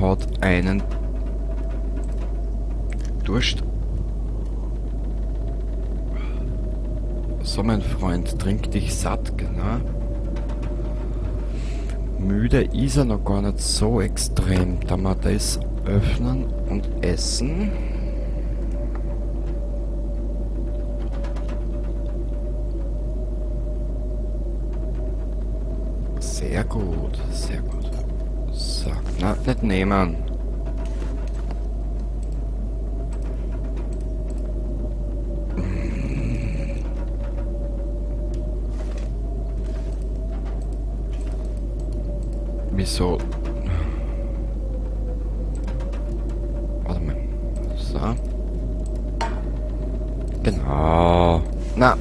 hat einen Durst. So, mein Freund, trink dich satt, genau. Müde ist er noch gar nicht so extrem. Da wir das öffnen und essen. Sehr gut, sehr gut. So, na, nicht nehmen. Wieso? Warte mal. So. Genau. Na.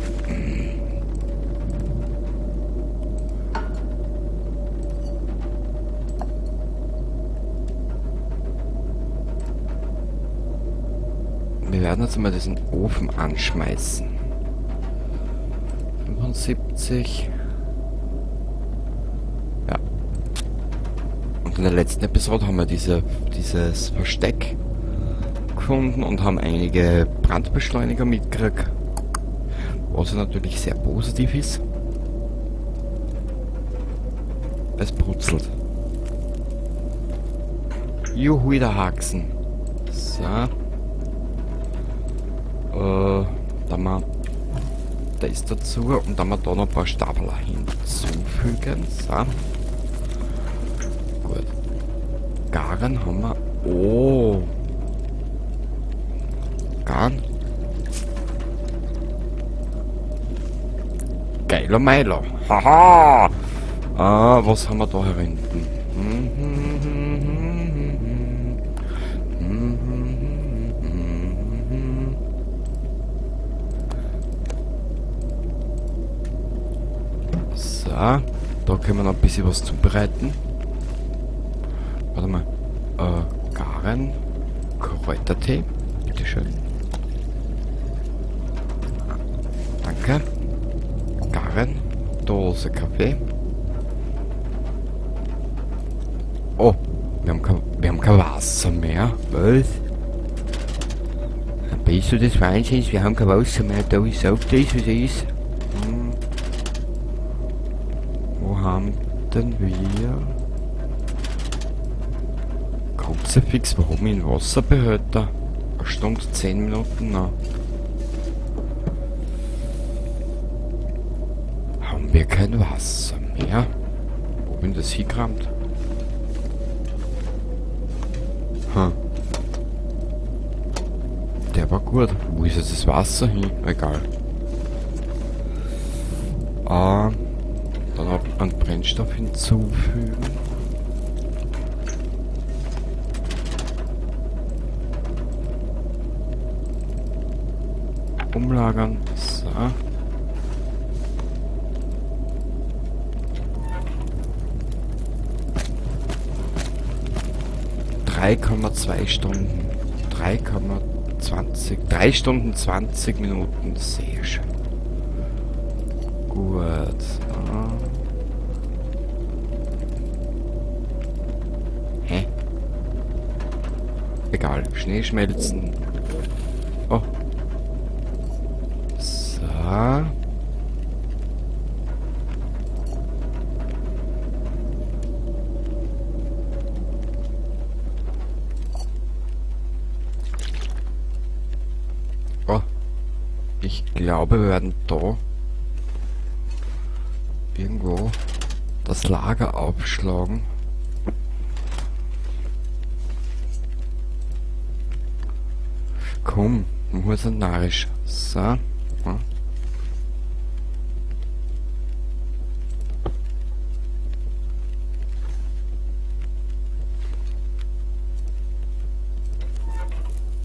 Wir werden jetzt mal diesen Ofen anschmeißen. 75. Ja. Und in der letzten Episode haben wir dieses Versteck gefunden und haben einige Brandbeschleuniger mitgekriegt. Was natürlich sehr positiv ist. Es brutzelt. Juhui, der Haxen. So. Da mal das dazu und dann mal da noch ein paar Stapler hinzufügen. So. Gut. Garen haben wir. Oh. Garen. Geiler Meiler. Haha. Ah, was haben wir da hinten? So, da können wir noch ein bisschen was zubereiten. Warte mal. Garen, Kräutertee, bitteschön. Danke. Garen, Dose Kaffee. Oh, wir haben kein Wasser mehr. Was? Bist du des Wahnsinns? Wir haben kein Wasser mehr. Da ist auch das, was ist. Hm. Wo haben denn wir? Kruzifix, warum in Wasserbehälter? 1 Stunde, 10 Minuten noch. Haben wir kein Wasser mehr? Wo bin das hingerammt? Hm. Der war gut. Wo ist jetzt das Wasser hin? Egal. Dann hab ich einen Brennstoff hinzufügen. Umlagern. So. 3,2 Stunden. 3,20. 3 Stunden 20 Minuten. Sehr schön. Gut. Ah. Hä? Egal. Schnee schmelzen. Oh. So. Oh. Ich glaube, wir werden da irgendwo das Lager aufschlagen. Komm, mach jetzt narrisch. So. Ja.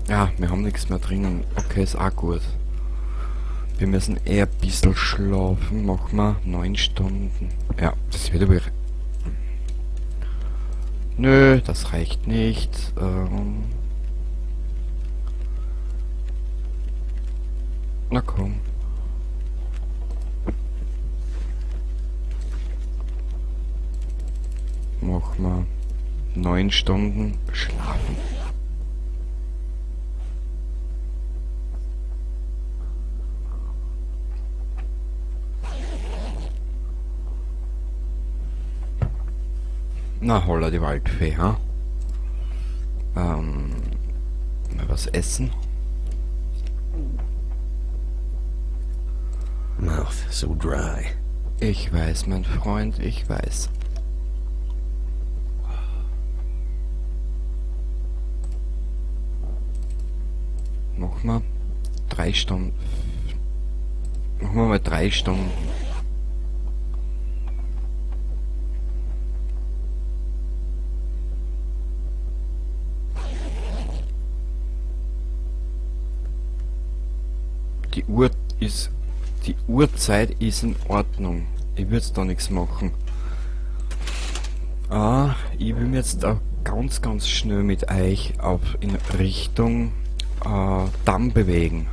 Ja, wir haben nichts mehr drinnen. Okay, ist auch gut. Wir müssen eher ein bisschen schlafen. Machen wir 9 Stunden. Ja, das wird aber... Nö, das reicht nicht. Na komm. Mach mal 9 Stunden schlafen. Na holla die Waldfee, ha? Mal was essen. Mouth so dry. Ich weiß, mein Freund, ich weiß. Nochmal 3 Stunden. Machen wir mal 3 Stunden. Die Uhr ist, die Uhrzeit ist in Ordnung. Ich würd's da nix machen. Ich will mir jetzt auch ganz, ganz schnell mit euch in Richtung Damm bewegen.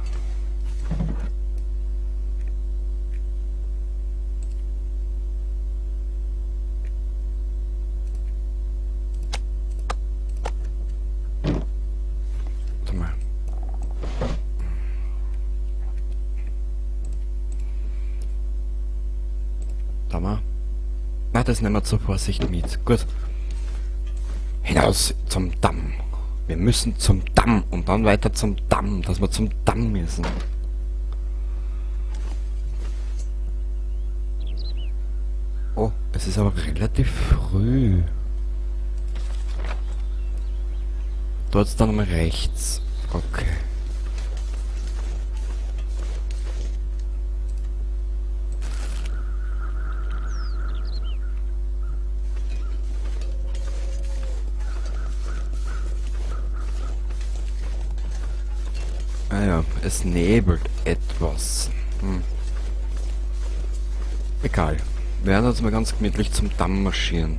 Warte mal. Da mal. Na, das nehmen wir zur Vorsicht mit. Gut. Hinaus zum Damm. Wir müssen zum Damm und dann weiter zum Damm, dass wir zum Damm müssen. Oh, es ist aber relativ früh. Dort ist dann nochmal rechts. Okay. Ah ja, es nebelt etwas. Egal. Wir werden uns mal ganz gemütlich zum Damm marschieren.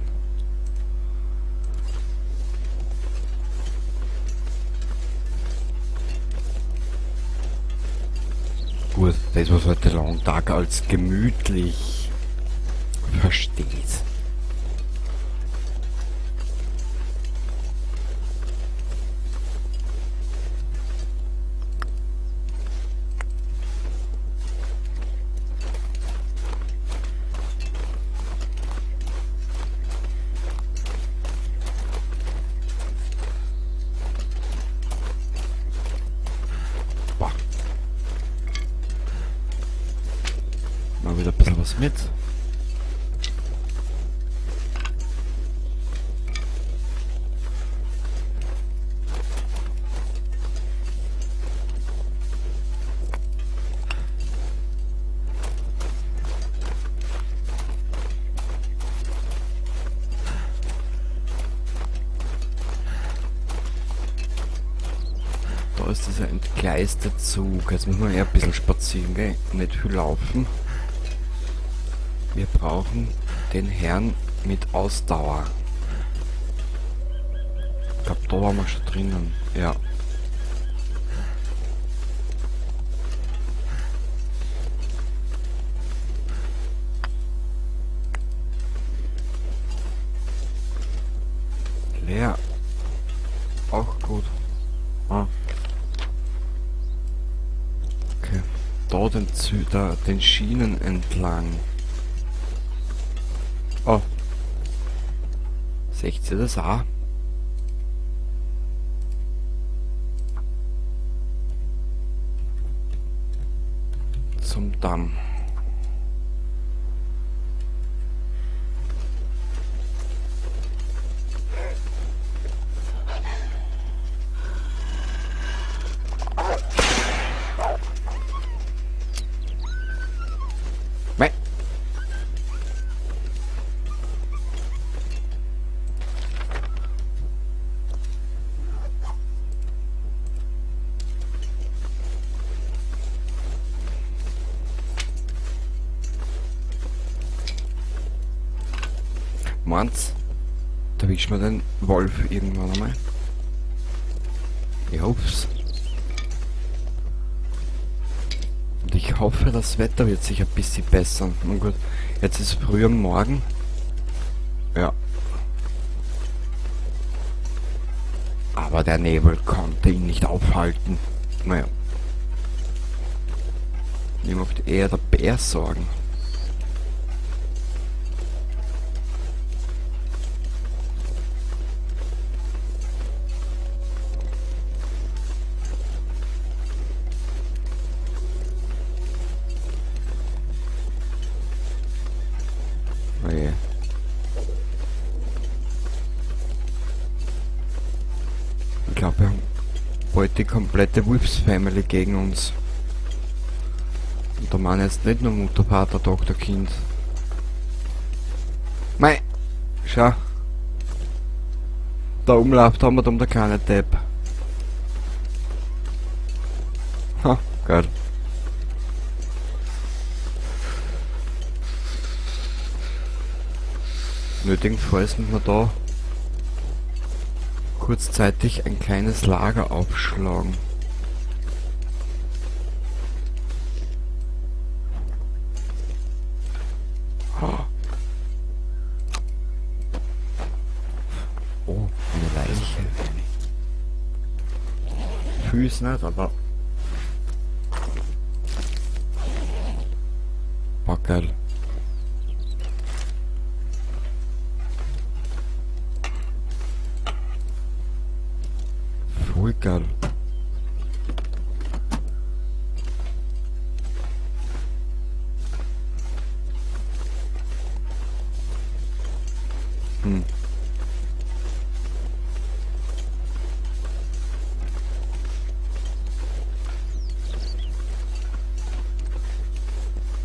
Gut, das was heute Long Dark als gemütlich versteht. Mal wieder ein bisschen was mit. Da ist dieser entgleiste Zug. Jetzt müssen wir eher ein bisschen spazieren gehen, nicht viel laufen. Wir brauchen den Herrn mit Ausdauer. Ich glaub, da waren wir schon drinnen. Ja. Leer. Auch gut. Ah. Okay. Da den Schienen entlang. Oh. Seht ihr das auch? Zum Damm. Meins, da wischen wir den Wolf irgendwann einmal. Ich hoff's. Und ich hoffe, das Wetter wird sich ein bisschen bessern. Nun gut, jetzt ist früh am Morgen. Ja. Aber der Nebel konnte ihn nicht aufhalten. Naja. Mir macht eher der Bär Sorgen. Oje. Ich glaube, wir haben bald die komplette Wolfsfamily gegen uns. Und da meine ich jetzt nicht nur Mutter, Vater, Tochter, Kind. Mei! Schau. Da umläuft haben wir da der kleine Depp. Ha, geil. Nötigenfalls müssen wir da kurzzeitig ein kleines Lager aufschlagen. Oh, eine Leiche. Füß nicht, aber... War geil. Voll geil.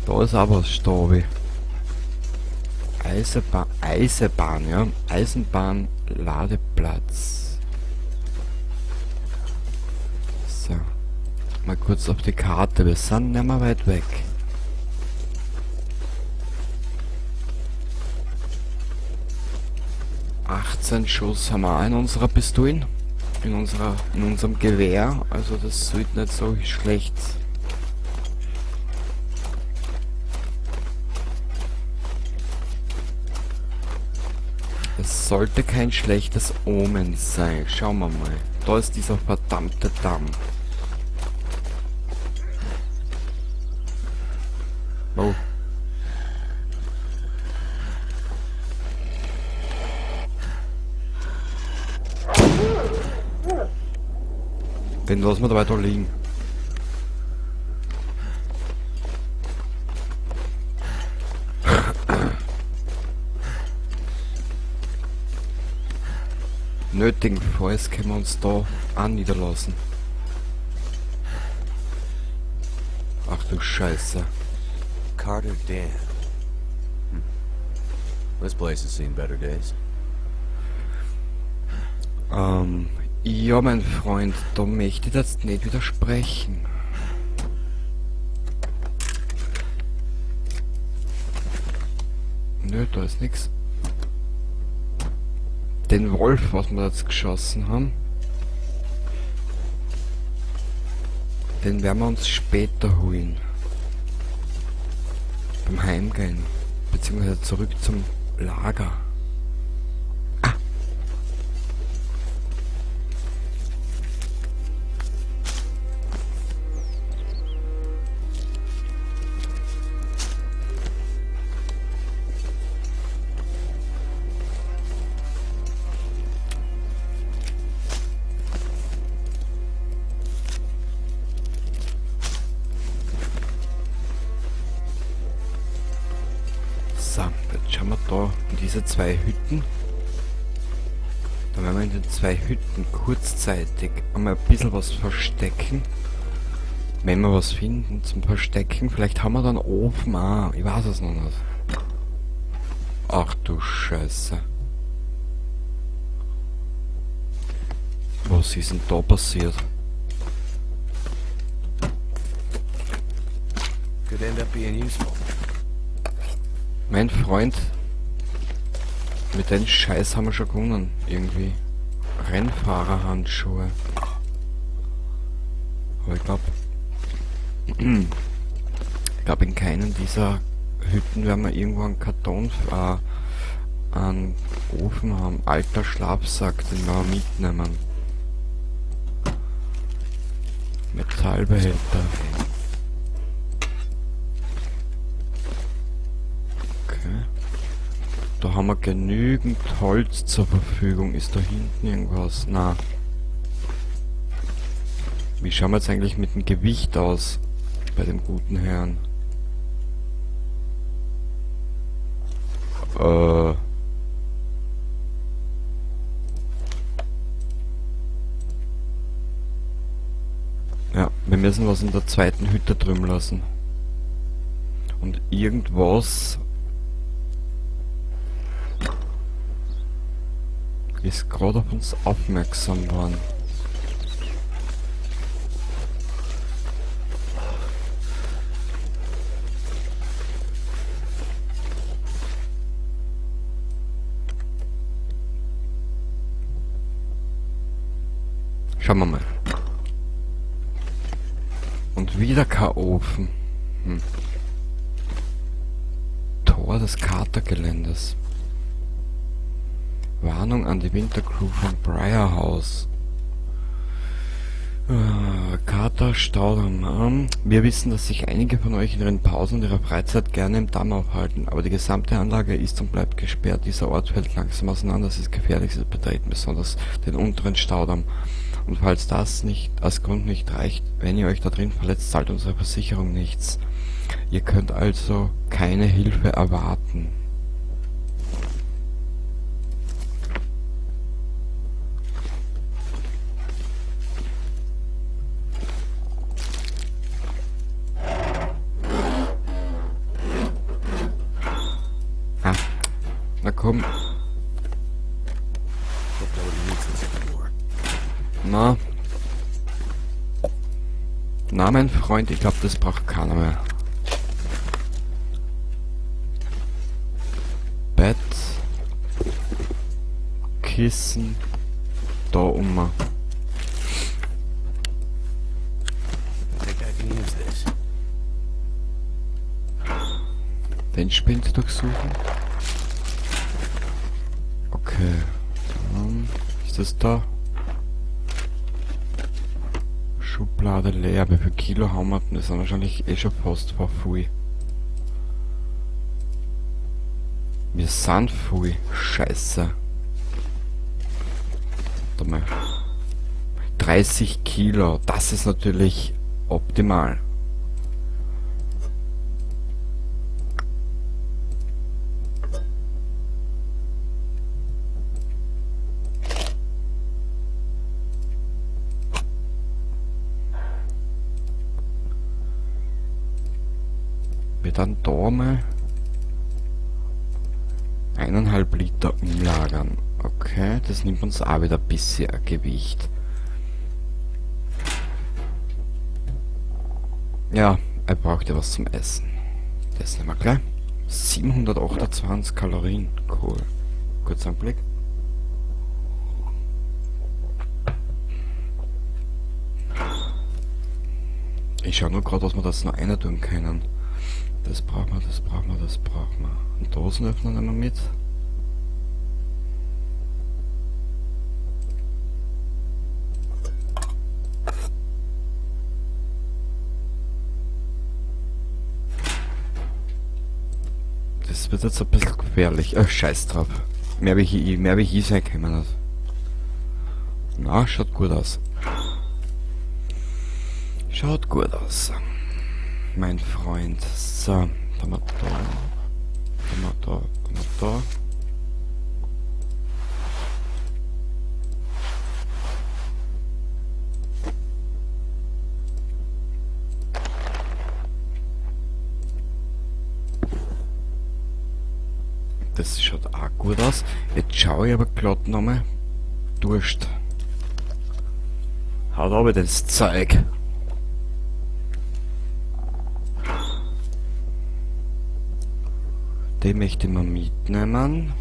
Da ist auch was, Stabi. Eisenbahn, ja. Eisenbahn-Ladeplatz. So. Mal kurz auf die Karte, wir sind nicht mehr weit weg. 18 Schuss haben wir auch in unserer Pistolen. In unserem Gewehr. Also das sollte nicht so schlecht. Es sollte kein schlechtes Omen sein. Schauen wir mal. Da ist dieser verdammte Damm. Oh. Den lassen wir dabei da liegen. Nötigenfalls können wir uns da auch niederlassen. Ach du Scheiße. Carter Dam. This place has seen better days. Ja, mein Freund, da möchte ich jetzt nicht widersprechen. Nö, da ist nix. Den Wolf, was wir jetzt geschossen haben, den werden wir uns später holen. Beim Heimgehen. Beziehungsweise zurück zum Lager. Ah! So, jetzt schauen wir da in diese zwei Hütten. Da werden wir in den zwei Hütten kurzzeitig einmal ein bisschen was verstecken. Wenn wir was finden zum Verstecken. Vielleicht haben wir dann Ofen auch. Ich weiß es noch nicht. Ach du Scheiße. Was ist denn da passiert? Could end up being useful. Mein Freund, mit dem Scheiß haben wir schon gewonnen, irgendwie. Rennfahrerhandschuhe. Aber ich glaub, in keinen dieser Hütten werden wir irgendwo einen Karton, einen Ofen haben. Alter Schlafsack, den wir mitnehmen. Metallbehälter. Okay. Da haben wir genügend Holz zur Verfügung. Ist da hinten irgendwas? Na. Wie schauen wir jetzt eigentlich mit dem Gewicht aus bei dem guten Herrn? Ja, wir müssen was in der zweiten Hütte drüben lassen. Und irgendwas ist gerade auf uns aufmerksam worden. Schauen wir mal. Und wieder kein Ofen. Tor des Carter-Geländes. Warnung an die Wintercrew von Briar House. Carter Staudamm. Wir wissen, dass sich einige von euch in ihren Pausen und ihrer Freizeit gerne im Damm aufhalten, aber die gesamte Anlage ist und bleibt gesperrt. Dieser Ort fällt langsam auseinander. Es ist gefährlich zu betreten, besonders den unteren Staudamm. Und falls das nicht als Grund nicht reicht, wenn ihr euch da drin verletzt, zahlt unsere Versicherung nichts. Ihr könnt also keine Hilfe erwarten. Ah, na komm. Na. Na, mein Freund, ich glaub, das braucht keiner mehr. Bett. Kissen. Da um. Den Spind durchsuchen. Okay. Ist das da? Schublade leer. Wie viel Kilo haben wir denn? Das sind wahrscheinlich eh schon fast voll. Wir sind voll. Scheiße. Warte mal. 30 Kilo. Das ist natürlich optimal. Wir dann da mal 1,5 Liter umlagern. Okay, das nimmt uns auch wieder ein bisschen Gewicht. Ja, er braucht ja was zum Essen. Das nehmen wir gleich. 728 Kalorien. Cool. Kurzer Blick. Ich schau nur grad, was wir das noch einer tun können. Das brauchen wir, das brauchen wir, das brauchen wir. Einen Dosenöffner nehmen wir mit. Das wird jetzt ein bisschen gefährlich. Ach, scheiß drauf. Mehr wie ich sein kann man nicht. Na, schaut gut aus. Schaut gut aus. Mein Freund. So, haben wir da. Haben wir da. Haben wir da. Das schaut auch gut aus. Jetzt schaue ich aber glatt nochmal. Durst. Haut aber das Zeug. Den möchte ich mal mitnehmen.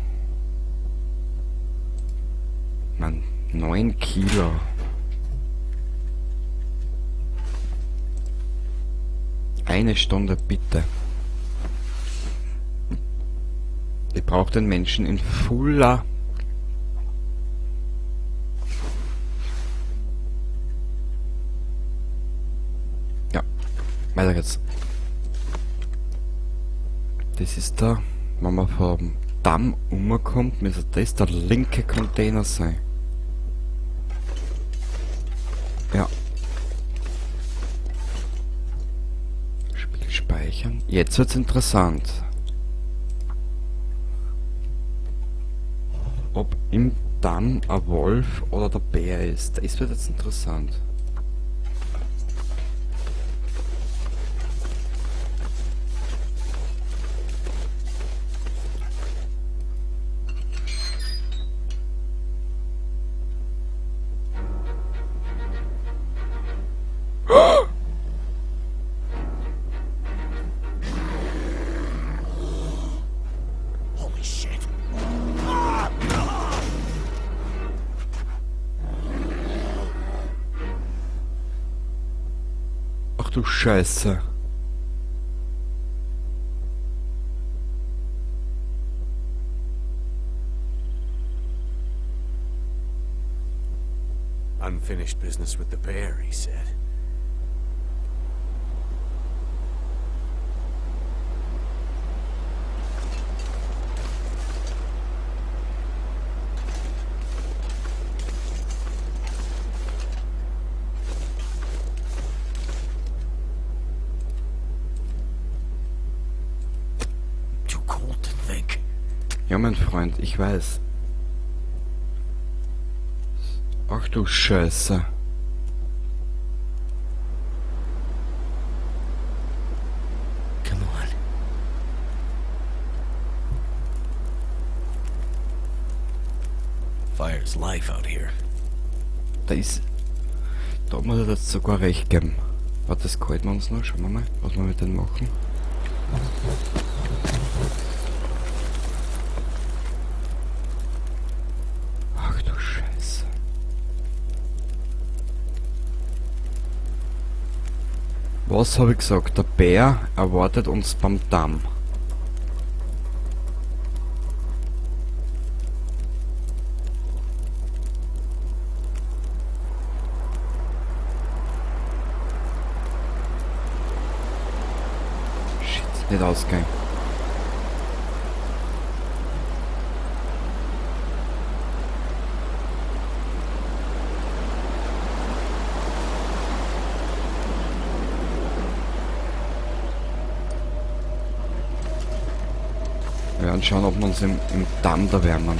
Mann, 9 Kilo. Eine Stunde bitte. Ich brauche den Menschen in voller Weiter geht's. Das ist da, wenn man vom Damm umkommt, müsste das der linke Container sein. Ja. Spiel speichern. Jetzt wird's interessant. Ob im Damm ein Wolf oder der Bär ist. Das wird jetzt interessant. Holy shit. Ach du Scheiße. Unfinished business with the bear, he said. Too cold to think. Ja, mein Freund, ich weiß. Ach du Scheiße. Come on. Fire's life out here. Da ist... Da muss ich das sogar recht geben. Warte, das halten wir uns noch. Schauen wir mal, was wir mit denen machen. Ach du Scheiße. Was habe ich gesagt? Der Bär erwartet uns beim Damm. Shit, nicht ausgehen. Wir werden schauen, ob wir uns im Damm da wärmen.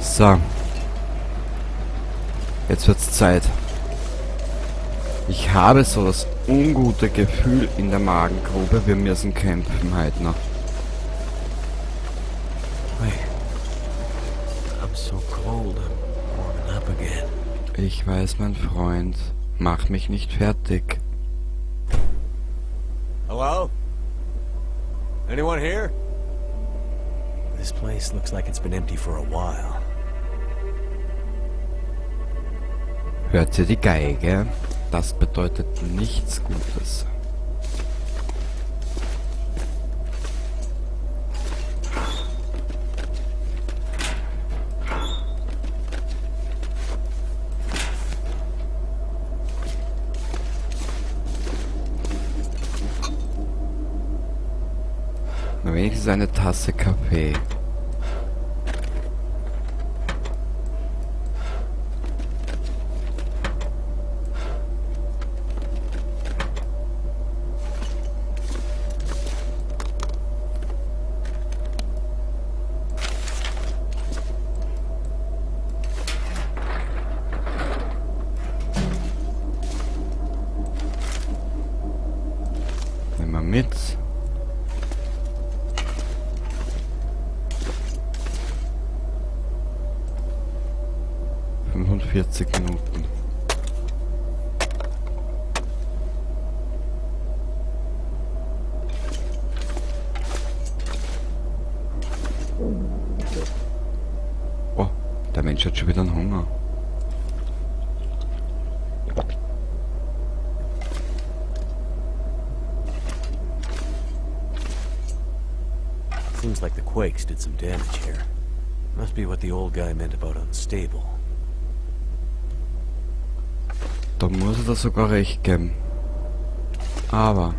So. Jetzt wird's Zeit. Ich habe so das ungute Gefühl in der Magengrube, wir müssen kämpfen heute noch. Wait. I'm so cold, I'm warming up again. Ich weiß, mein Freund. Mach mich nicht fertig. Hello? Anyone here? This place looks like it's been empty for a while. Hört ihr die Geige? Das bedeutet nichts Gutes. Na, wenigstens eine Tasse Kaffee. Nehmen wir mit. 45 Minuten. Oh, der Mensch hat schon wieder einen Hunger. Seems like the quakes did some damage here. Must be what the old guy meant about unstable. Da muss er da sogar recht geben. Aber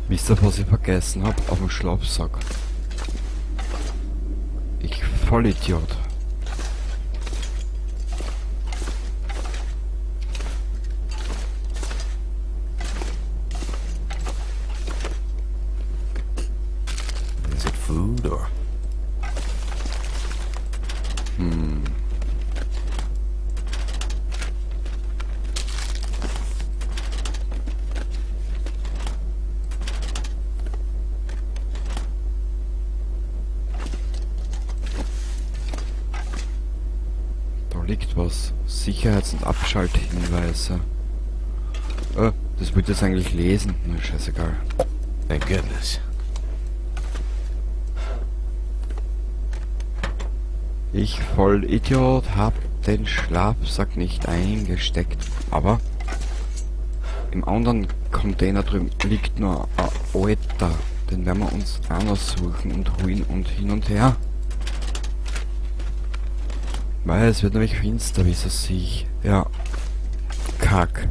wisst ihr, was ich vergessen habe? Auf dem Schlafsack. Ich Vollidiot. Is it food or? Da liegt was. Sicherheits- und Abschalthinweise. Das wollte ich jetzt eigentlich lesen. Na, scheißegal. Thank goodness. Ich Vollidiot hab den Schlafsack nicht eingesteckt. Aber im anderen Container drüben liegt nur ein alter. Den werden wir uns auch noch suchen und holen und hin und her. Weil es wird nämlich finster, wie so sehe. Ja. Kack.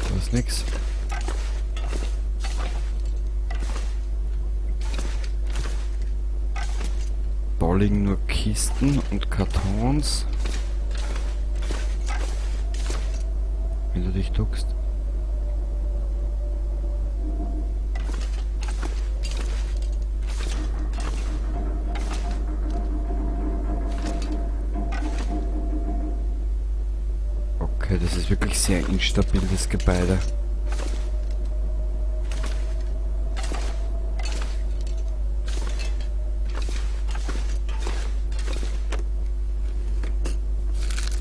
Da ist nix. Da liegen nur Kisten und Kartons. Wenn du dich duckst. Okay, das ist wirklich sehr instabil, das Gebäude.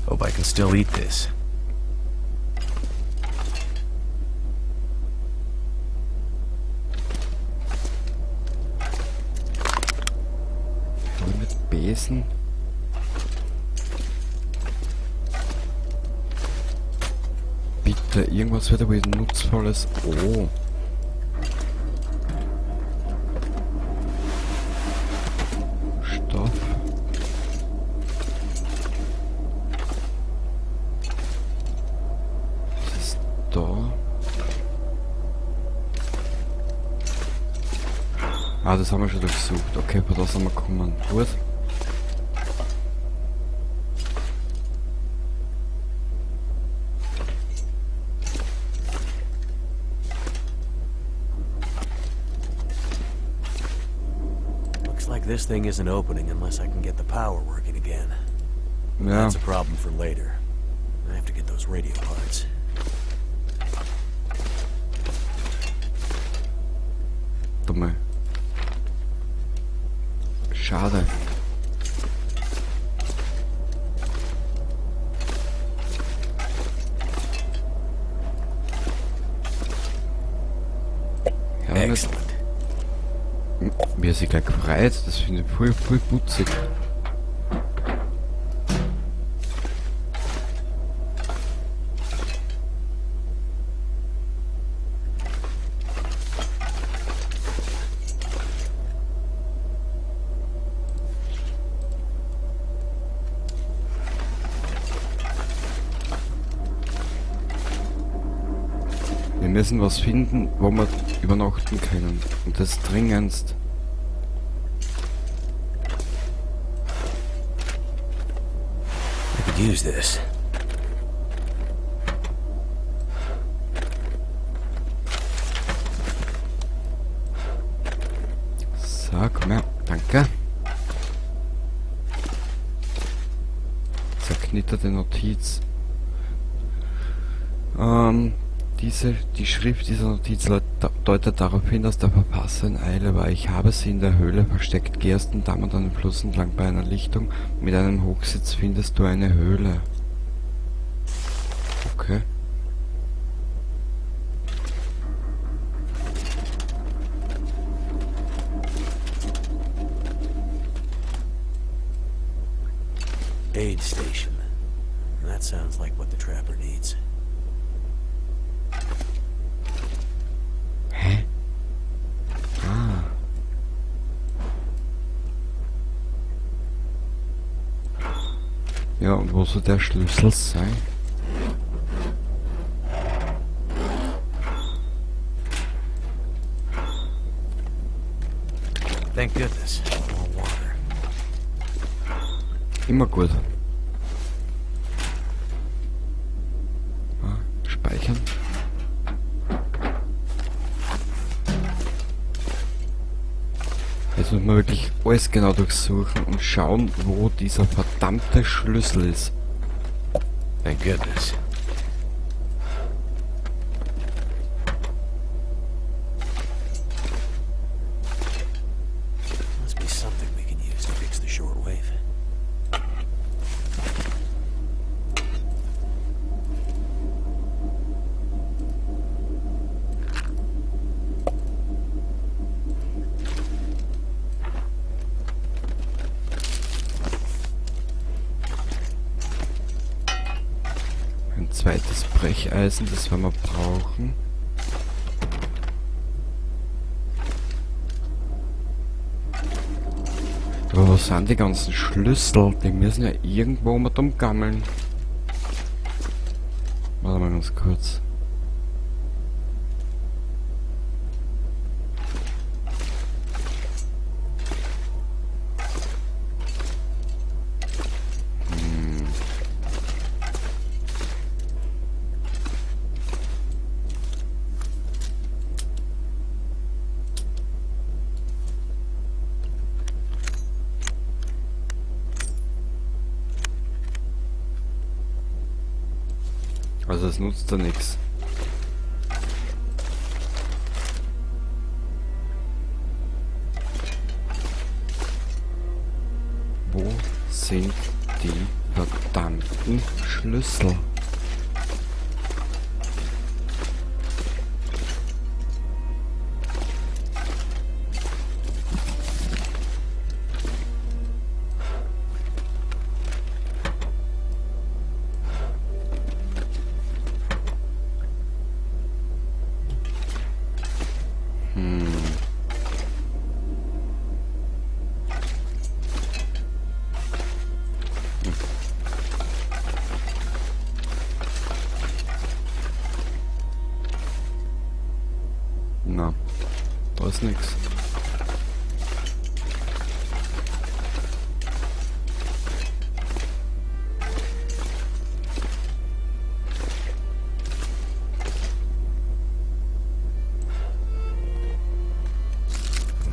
Hope I can still eat this. Mit Besen. Bitte, irgendwas wird aber Nutzvolles. Oh. Stoff. Was ist da? Ah, das haben wir schon durchsucht. Okay, von da sind wir gekommen. Gut. Looks like this thing isn't opening unless I can get the power working again. Ja. That's a problem for later. I have to get those radio parts. Warte mal. Schade. Ja, Excellent. Wie er sich gleich gefreut, das finde ich voll, voll putzig. Wir müssen was finden, wo wir übernachten können. Und das dringendst. I could use this. So, komm her. Danke. Zerknitterte Notiz. Die Schrift dieser Notiz deutet darauf hin, dass der Verfasser in Eile war. Ich habe sie in der Höhle versteckt. Geh erst den Damm und einen Fluss entlang bei einer Lichtung. Mit einem Hochsitz findest du eine Höhle. Okay. Aid station. That sounds like what the trapper needs. Hä? Ah. Ja, und wo soll der Schlüssel sein? Thank goodness. More water. Immer gut. Ah, speichern. Jetzt müssen wir wirklich alles genau durchsuchen und schauen, wo dieser verdammte Schlüssel ist. Thank goodness. Must be something we can use to fix the shortwave. Ein zweites Brecheisen, das werden wir brauchen. Aber wo sind die ganzen Schlüssel? Die müssen ja irgendwo mal rumgammeln. Warte mal ganz kurz. Also es nutzt da nix. Wo sind die verdammten Schlüssel? Na, da ist nix.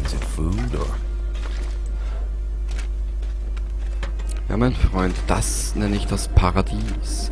Is it food or? Ja, mein Freund, das nenne ich das Paradies.